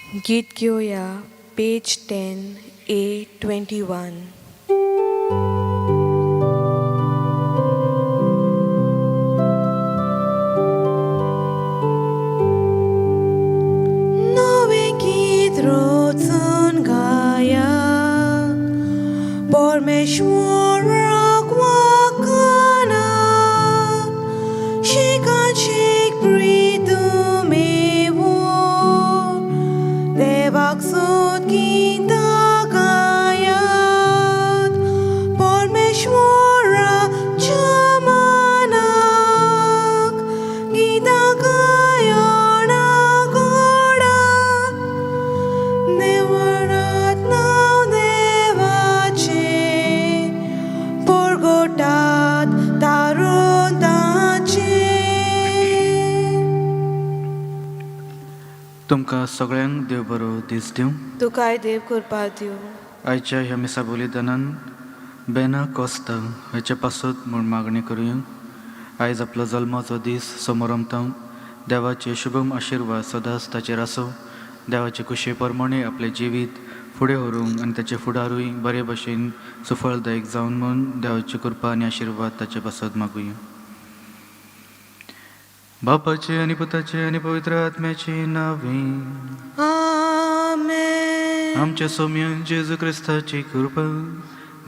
गीत घेवया पेज 10 A 21. नवें गीत रचून गाया परमेश्वराक वाखाणाक शिकाशीक प्रितुमेवो देवाक सोद गीतां गायात परमेश्वराच्या मानाक गीतां गायना गोडाक देवळांत नांव देवाचें परगटात तारुंताचें. तुमकां सगळ्यांक देव बरो दीस दिवं. तुकाय देव कृपा दिवं. आयच्या ह्या मिसा बलिदानान बेना कोस्ता हाचे पासत म्हूण मागणी करुया. आयज आपलो जल्माचो दीस समोरमता. देवाचे शुभम आशिर्वाद सदांच ताचेर आसूं. देवाचे खुशे प्रमाणे आपलें जिवीत फुडें व्हरूंक आनी ताचे फुडारूय बरे भशेन सुफळदायक जावन म्हूण देवाची कृपा आनी आशिर्वाद ताचे पासत मागुया. बापाचे आनी पुताचे आनी पवित्र आत्म्याचे नांवे. आमेन. आमच्या सोम्यान जेजू क्रिस्ताची कृपा,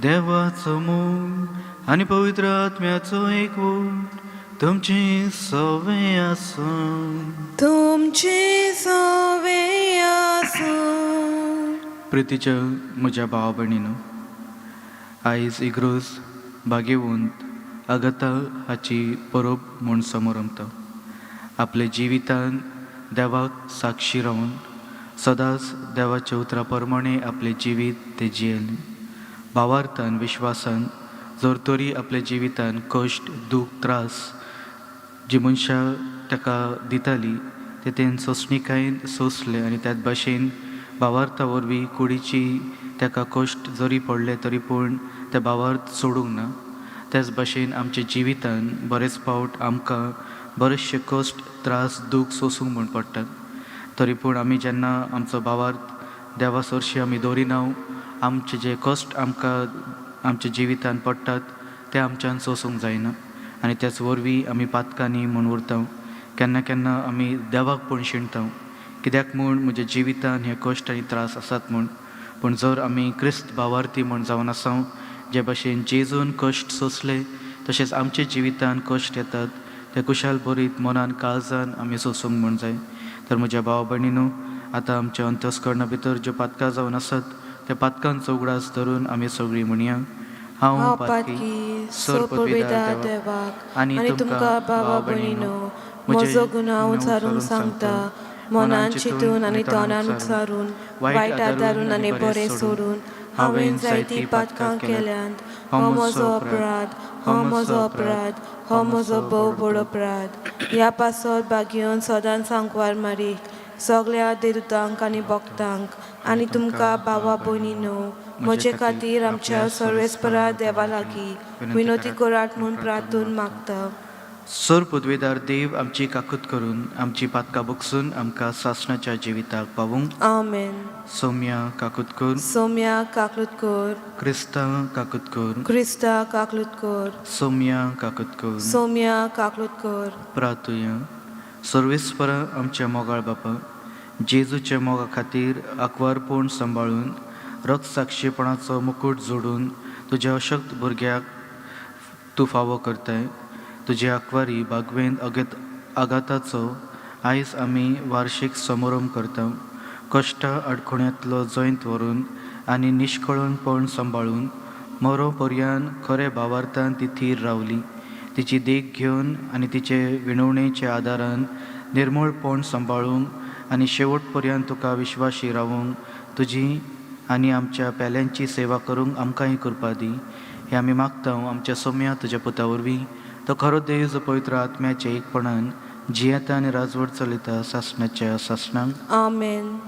देवाचो मोग आनी पवित्र आत्म्याचो एकवट तुमचे सवे आसूं. तुमचे सवे आसूं. प्रितीच्या म्हज्या भावा भयणीनो, आयज इग्रोज भाग्यवंत अगता हाची परब म्हूण समोरमता. आपल्या जिवितान देवाक साक्षी रावन सदांच देवाच्या उतरा प्रमाणे आपलें जिवीत ते जियेलें. भावार्थान विश्वासान जर तरी आपल्या जिवितान कश्ट, दूख, त्रास जी मनशां ताका दितालीं ते तेणें सोंसणिकायेन सोंसलें आनी त्याच भाशेन भावार्था वरवीं कुडीची ताका कश्ट जरी पडले तरी पूण ते भावार्थ सोडूंक ना. त्याच भाशेन आमच्या जिवितान बरेच फावट आमकां बरेचशे कश्ट, त्रास, दूख सोंसूंक म्हूण पडटात. तरी पूण आमी जेन्ना आमचो भावार्थ देवा सरशी आमी दवरिना, आमचे जे कश्ट आमकां आमच्या जिवितान पडटात ते आमच्यान सोंसूंक जायना आनी त्याच वरवीं आमी पातकांनी म्हूण उरता. केन्ना केन्ना आमी देवाक पूण शिणटा, कित्याक म्हूण म्हज्या जिवितान हे कश्ट आनी त्रास आसात म्हूण. पूण जर आमी क्रिस्त भावार्थी म्हूण जावन आसा, जे भाशेन जेजून कश्ट सोंसले तशेंच आमच्या जिवितान कश्ट येतात ते कुशाल बरीत मनान काळजान आमी सोंसूंक म्हूण जाय. तर म्हज्या भाव भयणीनू, आतां आमच्या अंतस्करणा भितर ज्यो पातकां जावन आसात त्या पातकांचो उगडास धरून आमी सगळीं म्हणया: हांव पातकी सोपविदा देवाक आनी तुमकां भावा भयणीनो म्हजो गुन्यांव उचारून सांगता. मनान चिंतून आनी तोंडान उच्चारून, वायट आदारून आनी बरें सोडून हांवें जायतीं पातकां केल्यांत. हो म्हजो अपराध, हो म्हजो अपराध, हो म्हजो भोव व्हड अपराध. ह्या पासत भाग्योन सदांच सांकवार मारीक, सगळ्या देवदूतांक आनी भक्तांक आनी तुमकां भावा भयणीनो म्हजे खातीर आमच्या सर्वेस्परा देवा लागीं विनवती करात म्हूण प्रार्थून मागता. सर पदवेदार देव आमची काकूत करून आमची पातकां बगसून आमकां सासणाच्या जिविताक पावूंक. आमेन. सोम्या काकूत कर. सोम्या काकलूत कर. क्रिस्ता काकूत कर. क्रिस्ता काकलूत कर. सोम्या काकूत कर. सोम्या काकलूत कर. प्रातुया. सर्वेस्परा आमच्या मोगाळ बापा, जेजूच्या मोगा खातीर आकवारपण सांबाळून रक्तसाक्षीपणाचो मुकूट जोडून तुज्या अशक्त भुरग्याक तूं फावो करताय. तुजे आकवारी बागवेंत अगेत आगाताचो आयज आमी वार्शीक समारंभ करता. कश्टा आडखुण्यांतलो जैत व्हरून आनी निश्कळणपण सांबाळून मरो पर्यान खरे भावार्थान ती थीर रावली. तिची देख घेवन आनी तिचे विनवणेच्या आदारान निर्मळपण सांबाळूंक आनी शेवट पर्यंत तुका विश्वाशी रावूंक, तुजी आनी आमच्या पेल्यांची सेवा करूंक आमकांय कृपा दी. हें आमी मागता आमच्या सोम्या तुज्या पुता वरवीं, तो खरो देव, जो पवित्र आत्म्याच्या एकपणान जियेता आनी राजवट चलयता सासणाच्या सासणाक. आमेन.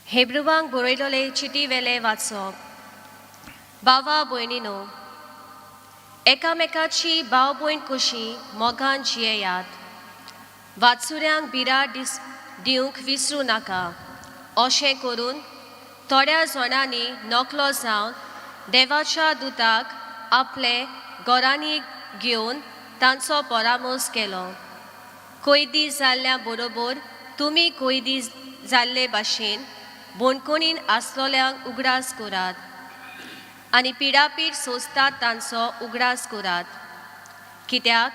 हेब्रुवांक बरयलोले चिटी वेले वाचप. बावा भयणीनो, एकामेकाची भाव भयण कशी मोगान जियेयात. वाचुऱ्यांक बिराड दीस दिवंक विसरूं नाका. अशें करून थोड्या जाणांनी नकलो जावन देवाच्या दुताक आपले घरांनी घेवन तांचो परामर्श केलो. कोयदी जाल्ल्या बरोबर तुमी कोयदी जाल्ले भाशेन बोणकोणीन आसलोल्यांक उगडास करात आनी पिडापीड सोंसतात तांचो उगडास करात, कित्याक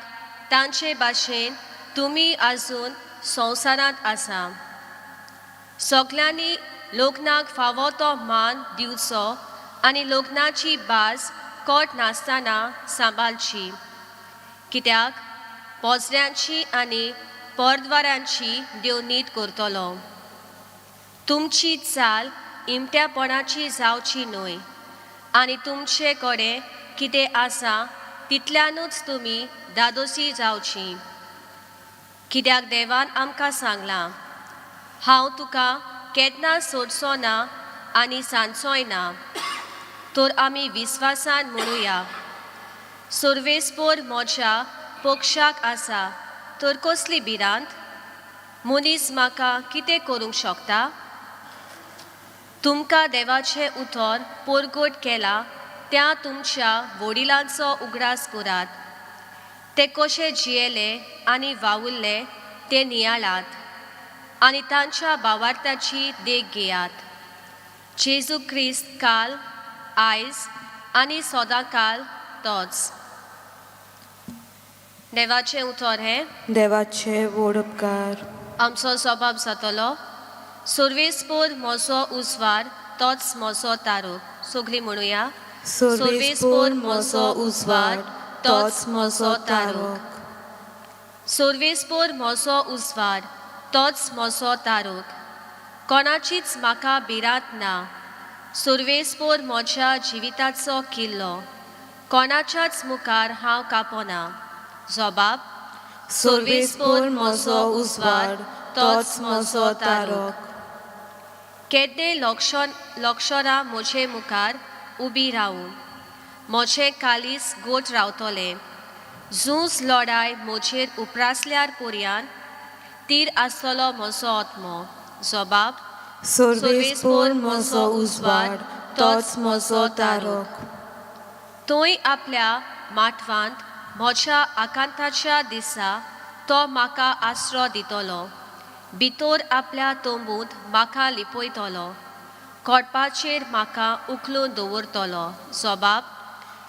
तांचे भाशेन तुमी आजून संवसारांत आसा. सगल्यांनी लग्नाक फावो तो मान दिवचो आनी लग्नाची भास कोट नासतना सांबाळची, कित्याक पोजऱ्यांची आनी परद्वारांची देव नीत करतलो. तुमची चाल इमट्यापणाची जावची न्हय आनी तुमचे कडेन कितें आसा तितल्यानूच तुमी दादोसी जावची, कित्याक देवान आमकां सांगलां, हांव तुका केन्ना सोडचो ना आनी सांजचोय ना. तर आमी विस्वासान म्हणुया, सर्वेस्पोर म्हज्या पक्षाक आसा, तर कसली भिरांत? मनीस म्हाका कितें करूंक शकता? तुमकां देवाचें उतर परगट केलां त्या तुमच्या वडिलांचो उगडास करात. ते कशे जियेले आनी वावुरले ते नियाळात आनी तांच्या भावार्थाची देख घेयात. जेजू क्रिस्त काल, आयज आनी सदांकाल तोच. देवाचें उतर हें. देवाचे व्हड उपकार. आमचो स्वभाव जातलो. सर्वेस्पोर म्हजो उजवाड, तोच म्हजो तारूक. सगळीं म्हणुया. सर्वेस्पोर म्हजो उजवाड, तोच म्हजो तारोक. सर्वेस्पोर म्हजो उजवाड, तोच म्हजो तारूक. कोणाचीच म्हाका भिरांत ना. सर्वेस्पोर म्हज्या जिविताचो किल्लो, कोणाच्याच मुखार हांव कापना. जबाब. सर्वेस्पोर म्हजो उजवाड, तोच म्हजो तारोक. केद्दे लक्षणां म्हजे मुखार उबी रावूं, म्हजें कालीस गोट रावतलें. झूज लडाय म्हजेर उप्रासल्यार पर्यान तीर आसतलो म्हजो आत्मो. जबाब. सर्वेस्पोर म्हजो उजवाड, तोच म्हजो तारोक. थंय आपल्या माटवांत म्हज्या आकांताच्या दिसा तो म्हाका आसरो दितलो. भितर आपल्या तंबूंत म्हाका लिपयतलो. कोटपाचेर म्हाका उखलून दवरतलो. जबाब.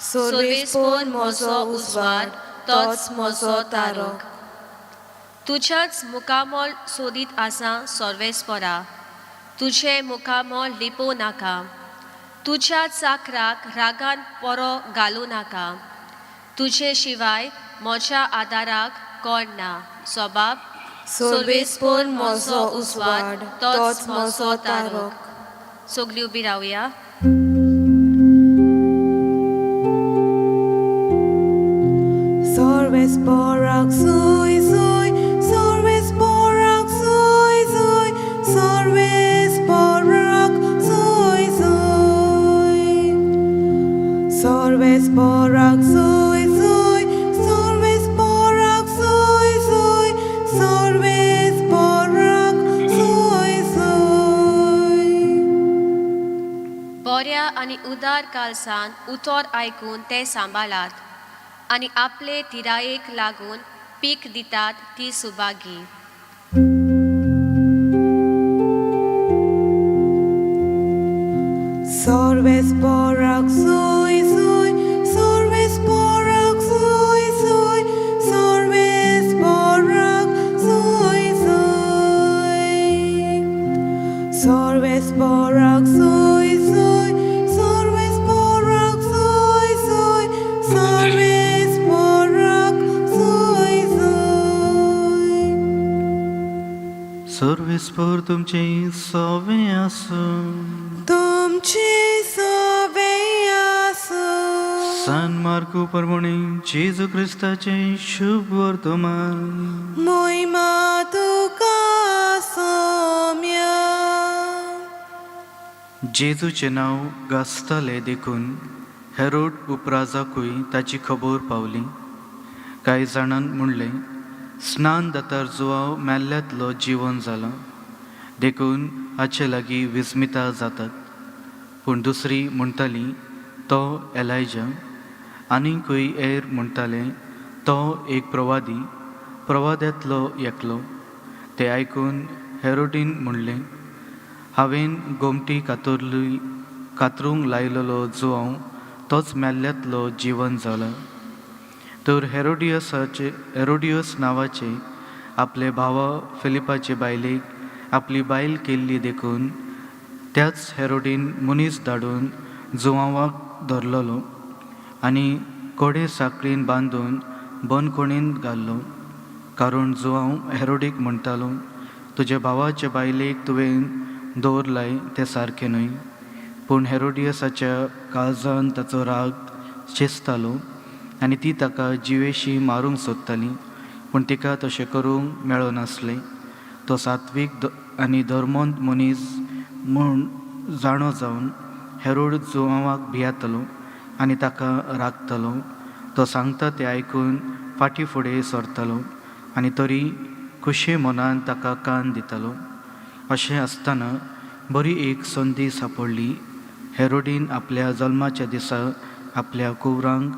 सर्वेस्पोर म्हजो उजवाड, तोच म्हजो तारोक. तुज्याच मुखामळ सोदीत आसा सर्वेस्परा, तुजें मुखामळ लिपोवं नाका. तुज्या चाकराक रागान परो घालूं नाका. तुजे शिवाय म्हज्या आदाराक कोण ना. जबाब. सर्वेस्पोर म्हजो उजवाड, तोच म्हजो तारोक. सगळीं उबी रावया. सर्वेस्पोराक सुय सुय, सर्वेस्पोराक सुय सुय, सर्वेस्पोराक सुय सुय. सर्वेस्पोराक सुय सुय, सर्वेस्पोराक सुय सुय, सर्वेस्पोराक सुय सुय. बऱ्या आनी उदार कालसान उतर आयकून तें सांबाळात आनी आपले तिरायेक लागून पीक दितात ती सुभागी. सर्वेस्पोराक सुय सुय, सर्वेस्पोराक सुय सुय, सर्वेस्पोराक सुय सुय. सर्वेस्पोराक सुय सुय, सर्वेस्पोराक सुय सुय, सर्वेस्पोराक सुय सुय. सर्वेस्पोर तुमचे सवे आसूं. तुमचे सवे आसूं. सान मार्कू परमणी जेजू क्रिस्ताचे शुभ वर्तमान. मोहिमा तुका सोम्या. जेजूचें नांव गाजतालें देखून हेरोड उपराजाकूय ताची खबर पावली. कांय जाणान म्हणलें, स्नान दातार जुवांव मेल्ल्यांतलो जिवन जाला, देखून हाचे लागीं विस्मिता जातात. पूण दुसरी म्हणटाली, तो एलायजा. आनीकूय हेर म्हणटाले, तो एक प्रवादी, प्रवाद्यांतलो एकलो. तें आयकून हेरोडीन म्हणलें, हांवें गोमटी कातरली कातरूंक लायलेलो जुवांव तोच मेल्ल्यांतलो जिवन जाला. तर हेरोडियसाचे हेरोडियस नांवाचे आपले भावा फिलिपाचे बायलेक आपली बायल केल्ली देखून त्याच हेरोडीन मनीस धाडून जुवांवाक धरलेलो आनी कोडे साकळीन बांदून बंदखणींत घाल्लो. कारण जुवांव हेरोडीक म्हणटालो, तुज्या भावाचे बायलेक तुवें दवरलाय तें सारकें न्हय. पूण हेरोडियसाच्या काळजान ताचो राग चेसतालो आनी ती ताका जिवेशी मारूंक सोदताली, पूण तिका तशें करूंक मेळनासलें. तो सात्वीक आनी धर्मोंत मनीस म्हूण जाणो जावन हेरोड जुवांवाक भियेतालो आनी ताका राखतालो. तो सांगता तें आयकून फाटीं फुडें सरतालो आनी तरी खुशे मनान ताका कान दितालो. अशें आसतना बरी एक संदी सांपडली. हेरोडीन आपल्या जल्माच्या दिसा आपल्या कुवरांक,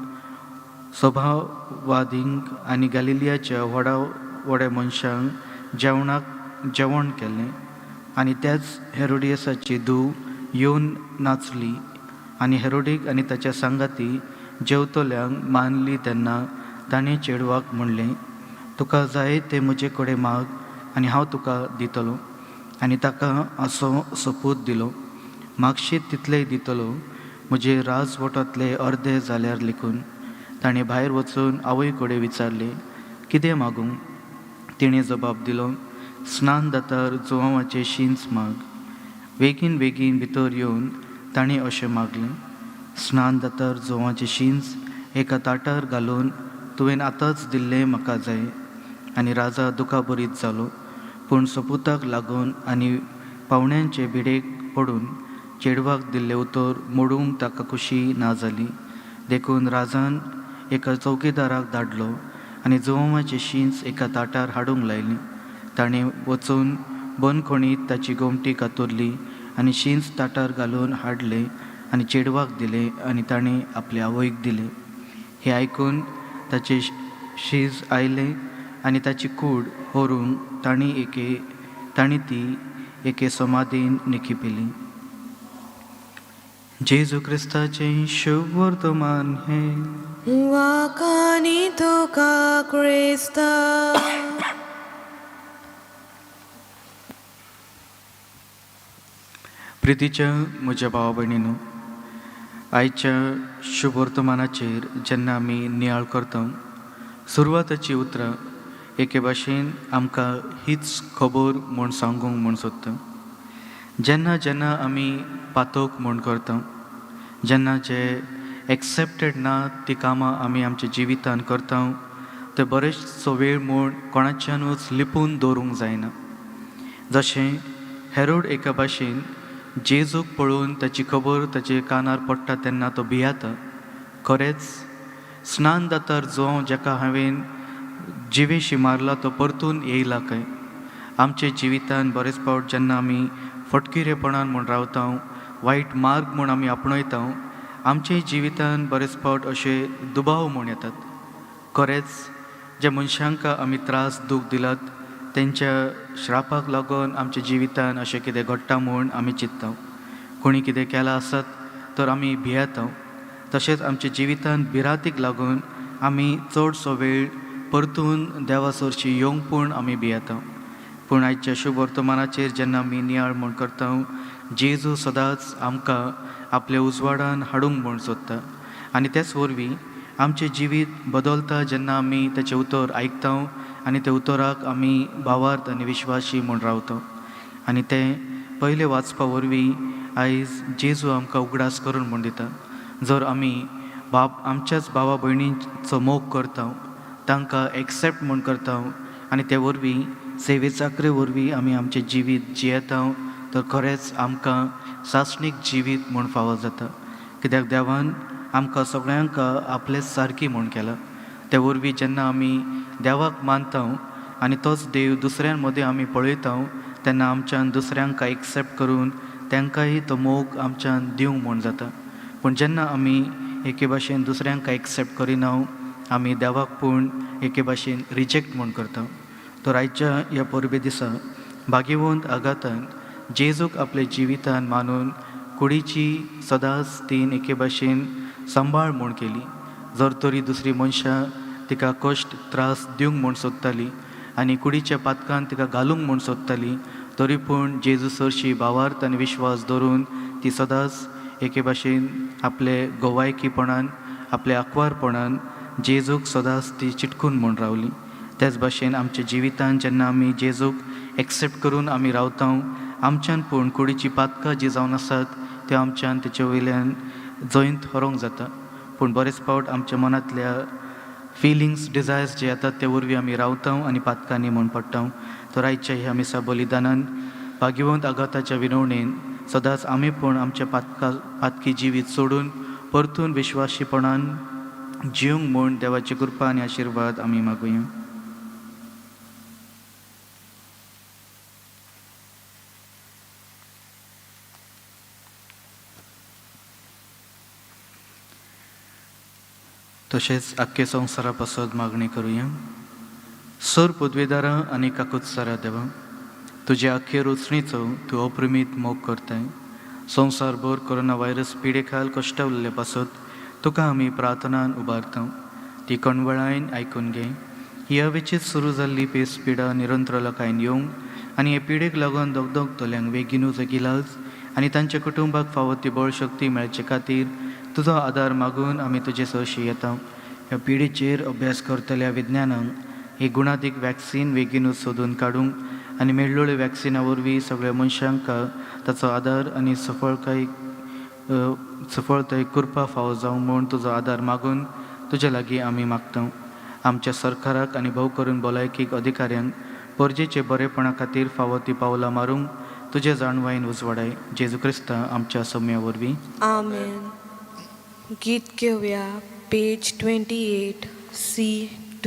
सभावादींक आनी गॅलिलियाच्या व्हडा व्हड्या मनशांक जेवणाक जेवण केलें आनी त्याच हेरोडियसाची धूव येवन नाचली आनी हेरोडीक आनी ताच्या सांगाती जेवतल्यांक मानली. तेन्ना ताणें चेडवाक म्हणलें, तुका जाय तें म्हजे कडेन माग आनी हांव तुका दितलो. आनी ताका असो सोपूत दिलो, मागशीत तितलेंय दितलो, म्हजे राजवटांतले अर्दे जाल्यार लेखून. ताणें भायर वचून आवय कडेन विचारलें, कितें मागूं? तिणें जबाब दिलो, स्नान दातार जुवांवाचें शींच माग. बेगीन बेगीन भितर येवन ताणें अशें मागलें, स्नान दातार जुवांचें शींच एका ताटार घालून तुवें आतांच दिल्लें म्हाका जाय. आनी राजा दुखाभरीत जालो, पूण सपुताक लागून आनी पावण्यांचे भिडेक पडून चेडवाक दिल्लें उतर मोडूंक ताका खुशी ना जाली. देखून राजान एका चौकीदाराक धाडलो आनी जुवांवाचें शींच एका ताटार हाडूंक लायलें. ताणें वचून बंदखणीत ताची गोमटी कातरली आनी शींच ताटार घालून हाडलें आनी चेडवाक दिलें आनी ताणें आपले आवयक दिलें. हें आयकून ताचें शीज आयलें आनी ताची कूड व्हरूंक तांणी ती एके समाधीन निखिपिली. जेजू क्रिस्ताचें शुभ वर्तमान हें. वाखाणी तुका क्रिस्ता. प्रितीच्या म्हज्या भावा भयणीनू, आयच्या शुभ वर्तमानाचेर जेन्ना आमी नियाळ करता, सुरवाताची उतरां एके भाशेन आमकां हीच खबर म्हूण सांगूंक म्हूण सोदता. जेन्ना जेन्ना आमी पातोक म्हूण करता, जेन्ना जे एक्सेप्टेड ना ती कामां आमी आमच्या जिवितान करता, ते बरेचसो वेळ म्हूण कोणाच्यानूच लिपून दवरूंक जायना. जशें हेरोड एका भाशेन जेजूक पळोवन ताची खबर ताचे कानार पडटा तेन्ना तो भियेता. खरेंच स्नान दातार जो जाका हांवें जिवेशी मारला तो परतून येयला काय? आमच्या जिवितान बरेच फावट जेन्ना आमी फटकिरेपणान म्हूण रावता, वायट मार्ग म्हूण आमी आपणयता, आमच्या जिवितान बरेच फावट अशे दुबाव म्हूण येतात. खरेंच ज्या मनशांक आमी त्रास दूख दिलात तेंच्या श्रापाक लागून आमच्या जिवितान अशें कितें घडटा म्हूण आमी चिंत्ता. कोणी कितें केलां आसत तर आमी भियेता. तशेंच आमच्या जिवितान भिरांतीक लागून आमी चडसो वेळ परतून देवा सरशी येवंक पूण आमी भियेता. पूण आयच्या शुभ वर्तमानाचेर जेन्ना आमी नियाळ म्हूण करता, जेजू सदांच आमकां आपल्या उजवाडान हाडूंक म्हूण सोदता आनी तेच वरवीं आमचें जिवीत बदलता जेन्ना आमी ताचें उतर आयकता आनी त्या उतराक आमी भावार्थ आनी विश्वासी म्हूण रावता. आनी तें पयलें वाचपा वरवीं आयज जेजू आमकां उगडास करून म्हूण दिता, जर आमी बाप आमच्याच भावा भयणींचो मोग करता, तांकां एक्सेप्ट म्हूण करता आनी ते वरवीं सेवे चाकरे वरवीं आमी आमचें जिवीत जियेता, तर खरेंच आमकां सासणीक जिवीत म्हूण फावो जाता. कित्याक देवान आमकां सगळ्यांक आपले सारकी म्हूण केला. ते वरवीं जेन्ना आमी देवाक मानता आनी तोच देव दुसऱ्यां मदीं आमी पळयता तेन्ना आमच्यान दुसऱ्यांक एक्सेप्ट करून तांकांय तो मोग आमच्यान दिवंक म्हूण जाता. पूण जेन्ना आमी एके भाशेन दुसऱ्यांक एक्सेप्ट करिना आमी देवाक पूण एके भाशेन रिजेक्ट म्हूण करता. तर आयच्या ह्या परबे दिसा भाग्यवंत आगातान जेजूक आपल्या जिवितान मानून कुडीची सदांच तीन एके भाशेन सांबाळ म्हूण केली. जर तरी दुसरी मनशां तिका कश्ट त्रास दिवंक म्हूण सोदताली आनी कुडीच्या पातकान तिका घालूंक म्हूण सोदताली तरी पूण जेजू सरशी भावार्थ आनी विश्वास दवरून ती सदांच एके भाशेन आपले गोवायकीपणान आपल्या आंकवारपणान जेजूक सदांच ती चिटकून म्हूण रावली. त्याच भाशेन आमच्या जिवितान जेन्ना आमी जेजूक एक्सेप्ट करून आमी रावता आमच्यान पूण कुडीची पातकां जी जावन आसात त्यो आमच्यान तेचे वयल्यान जैत हरोंक जाता. पूण बरेच फावट आमच्या मनांतल्या फिलिंग्स डिजायर्स जे येतात ते वरवीं आमी रावता आनी पातकांनी म्हूण पडटा. तर आयच्या ह्या मिसा बलिदानान भाग्यवंत आघाताच्या विनवणेन सदांच आमी पूण आमच्या पातकी जिवीत सोडून परतून विश्वाशीपणान जिवंक म्हूण देवाची कृपा आनी आशिर्वाद आमी मागुया. तशेंच आख्खे संवसारा पासत मागणी करुया. सर पदवेदारां आनी काकुत्सारा देवा, तुजे आख्खे रोचणीचो तूं अप्रमीत मोग करताय. संवसारभर कोरोना व्हायरस पिडे खाल कश्टवल्ले पासत तुका आमी प्रार्थनान उबारता. ती कणवळायन आयकून घे. ही हवेचीच सुरू जाल्ली पेस पिडा निरंतर लोकांक येवंक आनी हे पिडेक लागून दगदगतल्यांक बेगीनूच गिलाज आनी तांच्या कुटुंबाक फावो ती बळशक्ती मेळचे खातीर तुजो आदार मागून आमी तुजे सरशी येता. ह्या पिडेचेर अभ्यास करतल्या विज्ञानांक ही गुणादीक वॅक्सीन बेगीनूच सोदून काडूंक आनी मेळ्ळोळे वॅक्सिना वरवीं सगळ्या मनशांक ताचो आदार आनी सफळताय कृपा फावो जावं म्हूण तुजो आदार मागून तुजे लागीं आमी मागता. आमच्या सरकाराक आनी भोव करून भलायकीक अधिकाऱ्यांक परजेचे बरेपणा खातीर फावो ती पावलां मारूंक तुजे जाणवायेन उजवाडाय. जेजू क्रिस्ता आमच्या सम्या वरवीं. आमेन. गीत घेवया पेज 28 C2.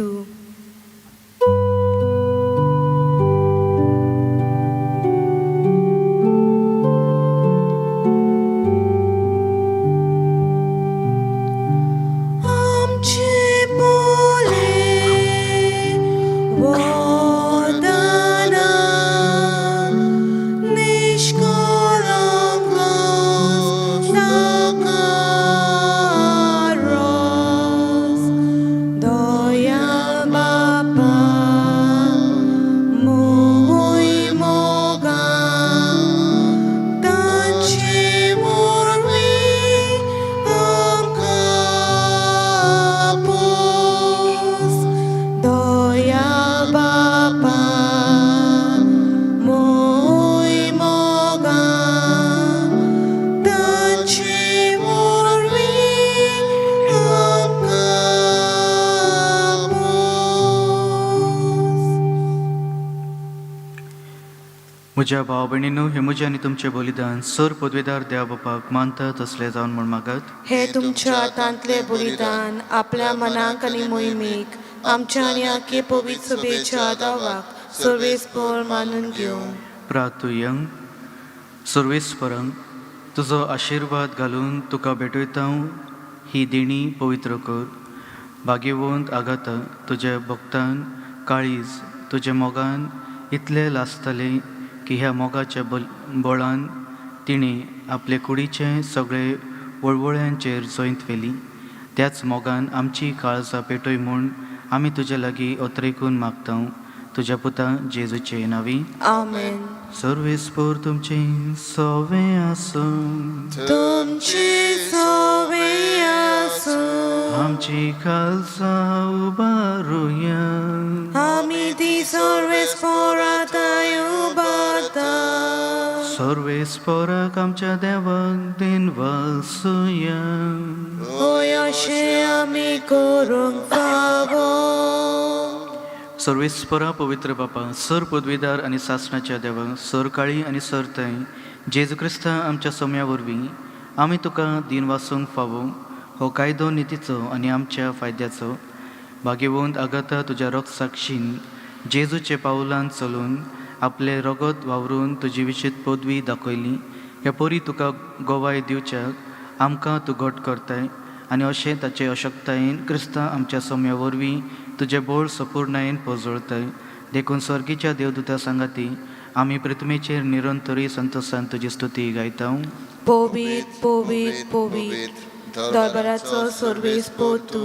आमचे बोले वरदाना निष्कळंक नाकारस दया बापा मोय मोगा तांचे वरवीं आमकां पोस दया बापा मोय मोगा तांचे वरवीं आमकां पोस. म्हज्या भाव भयणीनू, हे म्हजें आनी तुमचें बलिदान सर पदवेदार देवा बापाक मानता तसलें जावन म्हूण मागात. हे तुमच्या हातांतले बलिदान आपल्या मनाक आनी मोहिमेक आमच्या आनी आखे पवित्र सभेच्या दावाक सर्वेस्पर मानून घेवं. प्रातुयंग सर्वेस्परंग तुजो आशिर्वाद घालून तुका भेटयता ही देणी पवित्र कर. भाग्यवंत आगाता तुज्या भक्तान काळीज तुज्या मोगान इतलें लासतलें की ह्या मोगाच्या बळान तिणें आपले कुडीचे सगळे वळवळ्यांचेर जैत व्हेली. त्याच मोगान आमची काळजां पेटय म्हूण आमी तुज्या लागीं अत्रेकून मागता तुज्या पुता जेजूचे नांवी. आमेन. सर्वेस्पर तुमचे सवे आसूं. तुमची सवे आसूं. आमची खालसा उबारुया. आमी ती सर्वेस्पराताय उबारता. सर्वेस्पराक आमच्या देवाक दिन वासुया. होय अशें आमी करूंक फावो. सर्वेस्परा पवित्र बापा, सर पदवीदार आनी सासणाच्या देवा, सर काळी आनी सर थंय जेजू क्रिस्ता आमच्या सोम्या वरवीं आमी तुका दीन वासूंक फावो हो कायदो नितीचो आनी आमच्या फायद्याचो. भाग्यवंत आगाता तुज्या रोग साक्षीन जेजूचे पावलान चलून आपलें रगत वावरून तुजी विशीत पदवी दाखयली. हे परी तुका गोवाय दिवच्याक आमकां तूं घट करताय आनी अशें ताचे अशक्तायेन क्रिस्ता आमच्या सोम्या वरवीं तुजें बळ सपूर्णायेन पोजळताय. देखून स्वर्गीच्या देवदूता सांगाती आमी पृथ्वीचेर निरंतरी संतोसान तुजी स्तुती गायता. पोवीत पोवीत पोवीत दरबाराचो सर्वेस पोतू,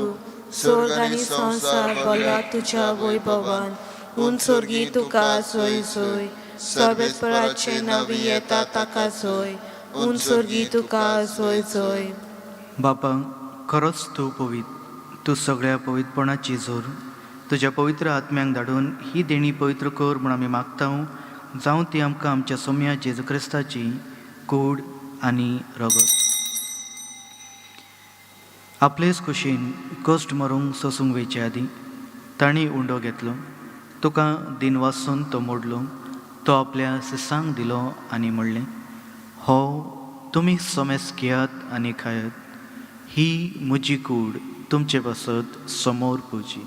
स्वर्ग आनी संवसार भरला तुज्या वैभवान. उन स्वर्गी तुका जोय जोय, सर्वेस्पराचे नवी येता ताका जोय, उन स्वर्गी तुका जोय जोय. बापा, खरोच तूं पवीत, तूं सगळ्या पवित्रपणाची जोर. तुज्या पवित्र आत्म्यांक धाडून ही देणी पवित्र कर म्हूण आमी मागता, जावं ती आमकां आमच्या सोम्या जेजू क्रिस्ताची कूड आनी रगत. आपलेच कुशीन कश्ट मरूंक सोसूंक वयचे आदीं तांणी उंडो घेतलो, तुका दिन वासून तो मोडलो, तो आपल्या सिसांक दिलो आनी म्हणलें, हो तुमी समेस घेयात आनी खायात, ही म्हजी कूड तुमचे पासत समोर पुजी.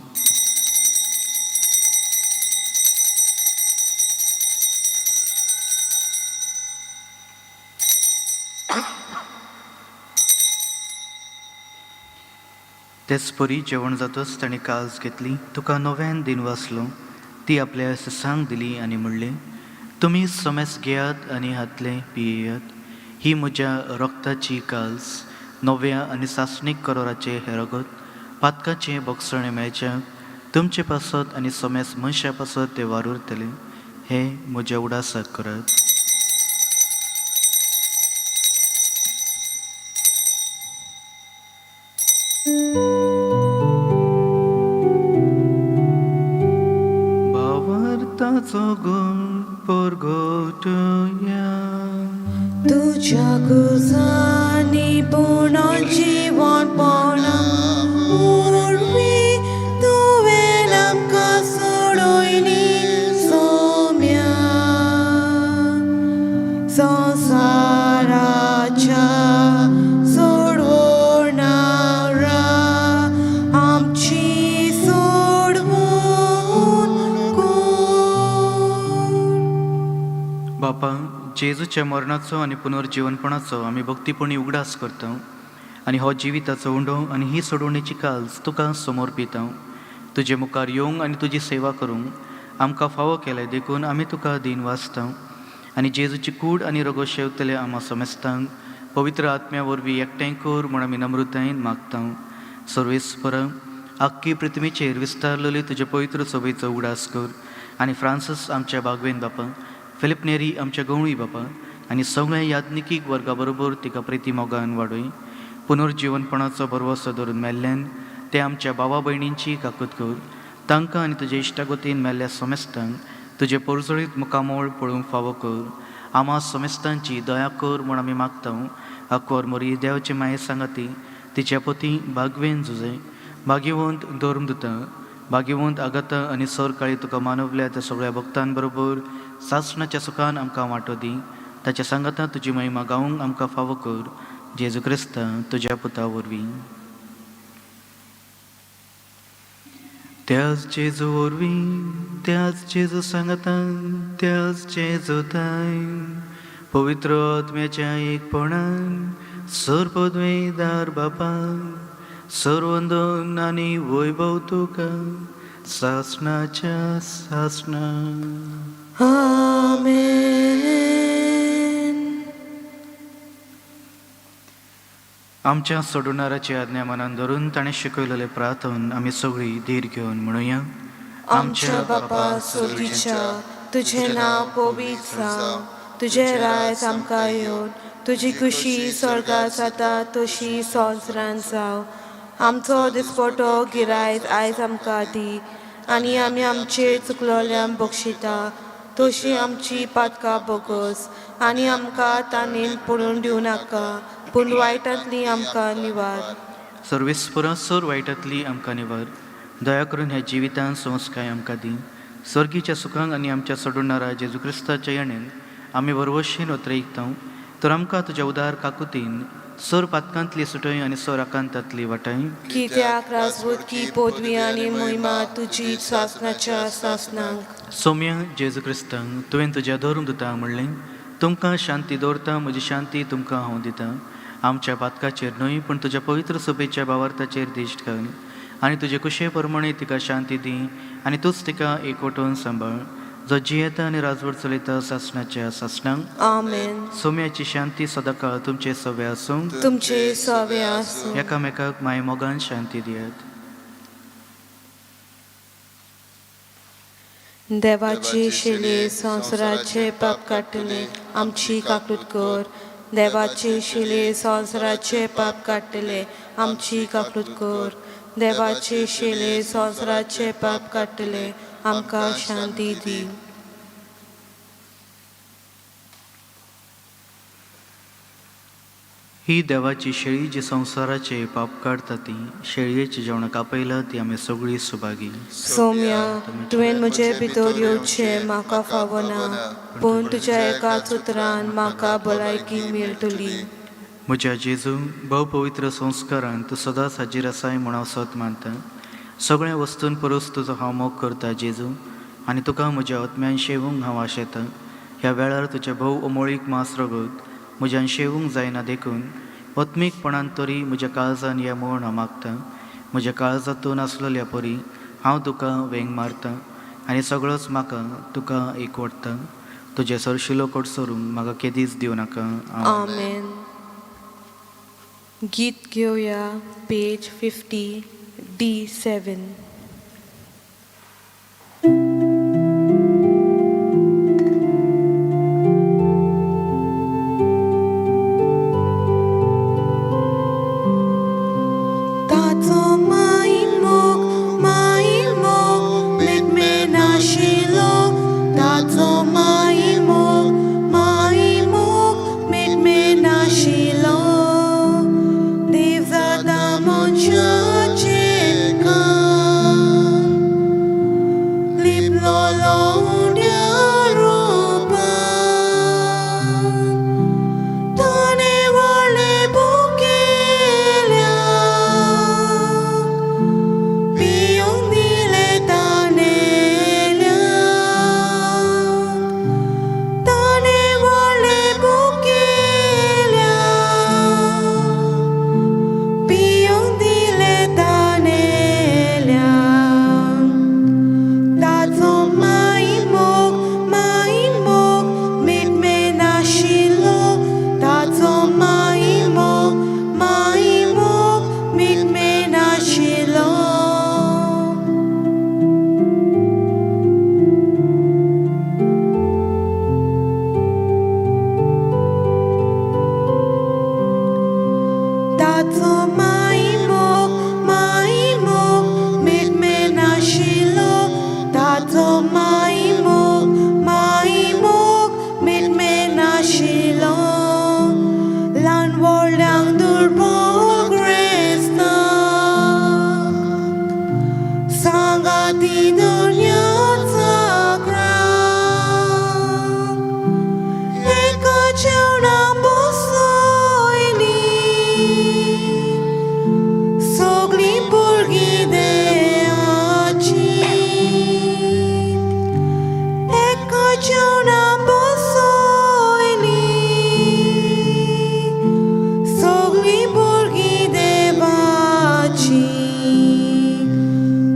तेच परी जेवण जातच ताणें काज घेतली, तुका नव्यान दिन वाचलो, ती आपल्या सिसांक दिली आनी म्हणलें, तुमी समेस घेयात आनी हातलें पियेयात, ही म्हज्या रक्ताची काल्स, नव्या आनी सासणीक करोराचें हें रगत पातकाचें बोगसणें मेळच्याक तुमचे पासत आनी समेस मनशा पासत तें वारुरतलें. हें म्हज्या उडासाक करात. भावार्थाचो गुण परगटया. तुज्या गुजांनी पूर्ण जिवनपणा वरवीं तुवें आमकां सोडयली सोम्या. संवसाराच्या सोडवणारा आमची सोडवण कर. बापा, जेजूच्या मरणाचो आनी पुनर्जिवनपणाचो आमी भक्तीपणी उगडास करता आनी हो जिविताचो उंडो आनी ही सोडवणेची काल्स तुका समर्पिता. तुजे मुखार येवंक आनी तुजी सेवा करूंक आमकां फावो केलें देखून आमी तुका दीन वाचता आनी जेजूची कूड आनी रगत शेवतले आमा समेस्तांक पवित्र आत्म्या वरवीं एकठांय कर म्हूण आमी नम्रतायेन मागता. सर्वेस्पर, आख्खी पृथ्वीचेर विस्तारलेली तुजे पवित्र सभेचो उगडास कर आनी फ्रांसीस आमच्या बागवेन बापा, फिलीप नेरी आमच्या गवळी बापा आनी सगळ्या याज्ञिकीक वर्गा बरोबर तिका प्रिती मोगान वाडय. पुनर्जिवनपणाचो भरवसो धरून मेल्ल्यान ते आमच्या भावा भयणींची काकूत कर. तांकां आनी तुजे इश्टागतीन मेल्ल्या समेस्तांक तुजें पोरजळीत मुखामोळ पळोवंक फावो कर. आमा समेस्तांची दया कर म्हूण आमी मागता. अकवर मोरी देवाचे माये सांगाती तिच्या पती बागवेन जुजे, भाग्यवंत धर्मदूत, भाग्यवंत आगाता आनी सरकाळी तुका मानवल्या त्या सगळ्या भक्तांबरोबर सासणाच्या सुखान आमकां वांटो दी. ताच्या सांगाता तुजी महिमा गावंक आमकां फावो कर, जेजू क्रिस्ता तुज्या पुता वरवीं. त्याच जेजू वरवीं, त्याच जेजू सांगातान, त्याच जेजू ताय पवित्र आत्म्याच्या एकपणान सर पदवीदार बापा, सर्वंदन आनी वैभव तुका सासणाच्या सासणा. आमेन. आमच्या सोडणाराची आज्ञा मनान धरून ताणें शिकयलेलें प्रार्थन आमी सगळीं धीर घेवन म्हणुया. आमच्या बापा सोर्गीच्या, तुजें नांव पवित्र जावं, तुजें राज आमकां येवन, तुजी खुशी स्वर्गात जाता तशी संवसारांत जावं. आमचो दिसपटो गिरायत आयज आमकां दी आनी आमी आमचे चुकलोल्यांक बक्षिता तशी आमची पातकां बोगस आनी आमकां ताणें पडून दिवं नाका, पूण वायटांतली आमकां निवार. सर्वेस्परा, सर वायटांतली आमकां निवार. दया करून ह्या जिवितान संस्काय आमकां दी. सर्गीच्या सुखांक आनी आमच्या सोडणारा जेजू क्रिस्ताच्या येणेन आमी वरवशीन ओतरेकता तर आमकां तुज्या उदार काकुतीन सोर पातकांतली सुटय आनी सोर आकांतांतली वाटाय. कित्याक राजबूत की पदवी आनी मोहिमा तुजी सासनाच्या सासनाक. सोम्या जेजू क्रिस्तांक तुवें तुज्या धरून दिता म्हणलें, तुमकां शांती दवरता, म्हजी शांती तुमकां हांव दितां. आमच्या पातकाचेर न्हय पूण तुज्या पवित्र सभेच्या बावार्थाचेर दिश्ट घाल आनी तुजे कुशे प्रमाणे तिका शांती दी आनी तूंच तिका एकवटून सांबाळ, जो जियेता आनी राजवट चलयता सासणाच्या सासणांक. आमेन. सोम्याची शांती सदांकाळ तुमचे सवे आसूं. तुमचे सवे आसूं. एकामेकाक माय मोगान शांती दियात. देवाचे शिले संवसाराचे पाप काडटले, आमची काकूत कर. देवाचे शिले संवसाराचे पाप काडटले, आमची काकूत कर. देवाचे शिले संवसाराचे पाप काडटले, आमकां शांती दी. ही देवाची शेळी जी संवसाराचे पाप काडटा ती शेळयेची जेवणाक आपयला ती आमी सगळीं सुभागी. सोम्या, तुवें म्हजे भितर येवचें म्हाका फावना, पूण तुज्या एकाच उतरान म्हाका भलायकी मेळटली. म्हज्या जेजू, भोव पवित्र संस्कारान तूं सदांच हाजीर आसाय म्हूण हांव सत मानता. सगळ्या वस्तून परस तुजो हांव मोग करता जेजू, आनी तुका म्हज्या आत्म्यान शेवूंक हांव आशेतां. ह्या वेळार तुजें भोव अमोळीक मांस रगत म्हज्यान शेवूंक जायना देखून आत्मीकपणान तरी म्हज्या काळजान या म्हूण हांव मागतां. म्हज्या काळजांतून आसलेल्या परी हांव तुका वेंग मारतां आनी सगळोच म्हाका तुका एकवटता. तुजें सरशिलो कोटसरूंक म्हाका केदीच दिवं नाका. आमेन. गीत घेवया पेज 50 D7. ताचो माई मोग मेटमेनाशिल्लो. ताचो माई मोग मेटमेनाशिल्लो. देव जाता मनशाचें काम, लिपलो लोंड्या रुपान. ताणें व्हडलें बुकेल्या, पिवंक दिलें ताणेल्या. ताणें व्हडलें बुकेल्या, पिवंक दिलें ताणेल्या. ताचो माई मोग मेटमेनाशिल्लो. ताचो माई मोग मेटमेनाशिल्लो. ताचो माई मोग मेटमेनाशिल्लो. ताचो माई मोग मेटमेनाशिल्लो. ल्हान व्हडल्यांक दुर्बोग्रेस्तांक सांगाती दुनियाचा क्रांत. एका जेवणा बसयली सगळीं भुरगीं देवाची. एका जेवणा बसयली सगळीं भुरगीं देवाची.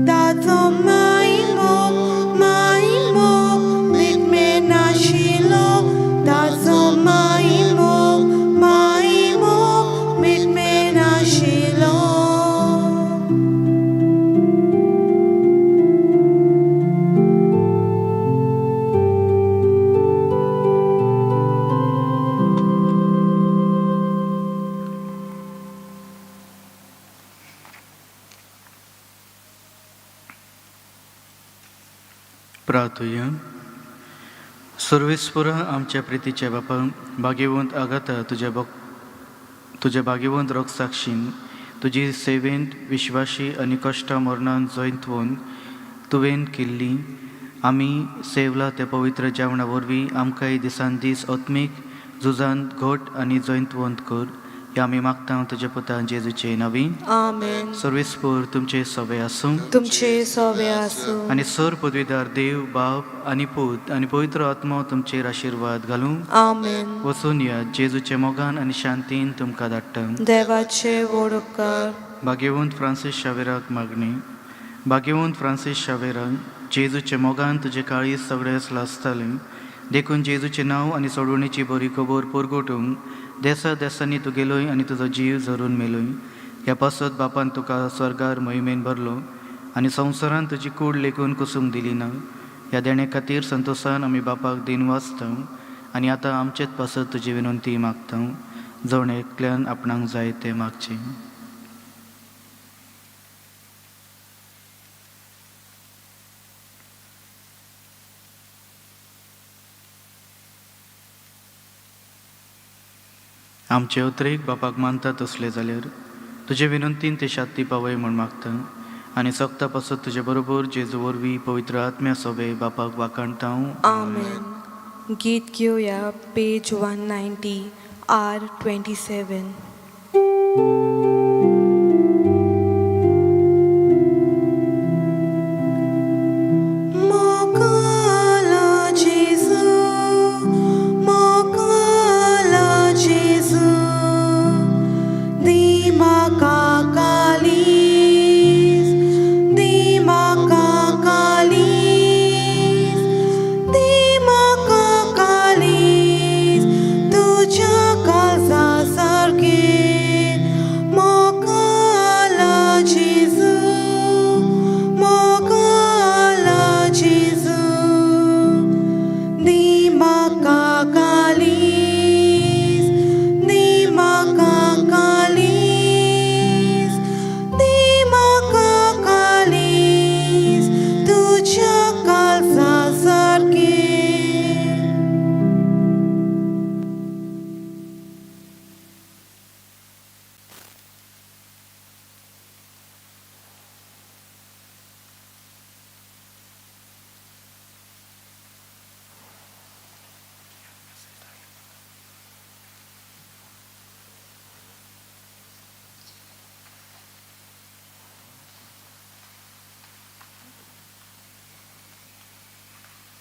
ताचो माई मोग मेटमेनाशिल्लो. ताचो माई मोग मेटमेनाशिल्लो. प्रार्थुया. सर्वेस्पुरा आमच्या प्रितीच्या बापा, भाग्यवंत आगाता तुज्या भाग्यवंत रोगसाक्षीन तुजी सेवेंत विश्वाशी आनी कश्टां मरणान जैतवंत तुवें केल्ली आमी सेवला त्या पवित्र जेवणा वरवीं आमकांय दिसान दीस आत्मीक झुजांत घट आनी जैतवंत कर ह्या आमी मागता तुज्या पुता जेजूचे नवीन. आमेन. सर्वेस्पोर तुमचे सवे आसूं. तुमचे सोवे आसूं. आनी सर पदवीदार देव बाप आनी पूत आनी पवित्र आत्मो तुमचेर आशिर्वाद घालूं. आमेन. वचून या, जेजूच्या मोगान आनी शांतीन तुमकां धाडटा. देवाचे व्हड उपकार. भाग्यवंत फ्रांसीस शावेराक मागणी. भाग्यवंत फ्रांसीस शावेरान जेजूच्या मोगान तुजें काळीज सगळेंच लासतालें, देखून जेजूचें नांव आनी सोडवणीची बरी खबर परगटूंक देसा देसांनी तूं गेलोय आनी तुजो जीव झरून मेलोय. ह्या पासत बापान तुका स्वर्गार मोहिमेन भरलो आनी संवसारान तुजी कूड लेगून कुसूंक दिली ना. ह्या देणे खातीर संतोसान आमी बापाक दिन वाचता आनी आतां आमचेच पासत तुजी विनंती मागता. जण एकल्यान आपणाक जाय तें मागचें. आमचे उतरेक बापाक मानता तसले जाल्यार तुजे विनंतीन ते शांती पावय म्हूण मागता आनी सोगता पासत तुजे बरोबर जेजू वरवीं पवित्र आत्म्या सोबे बापाक वाखाणता. आमेन. गीत घेवया, पेज 190, आर 27.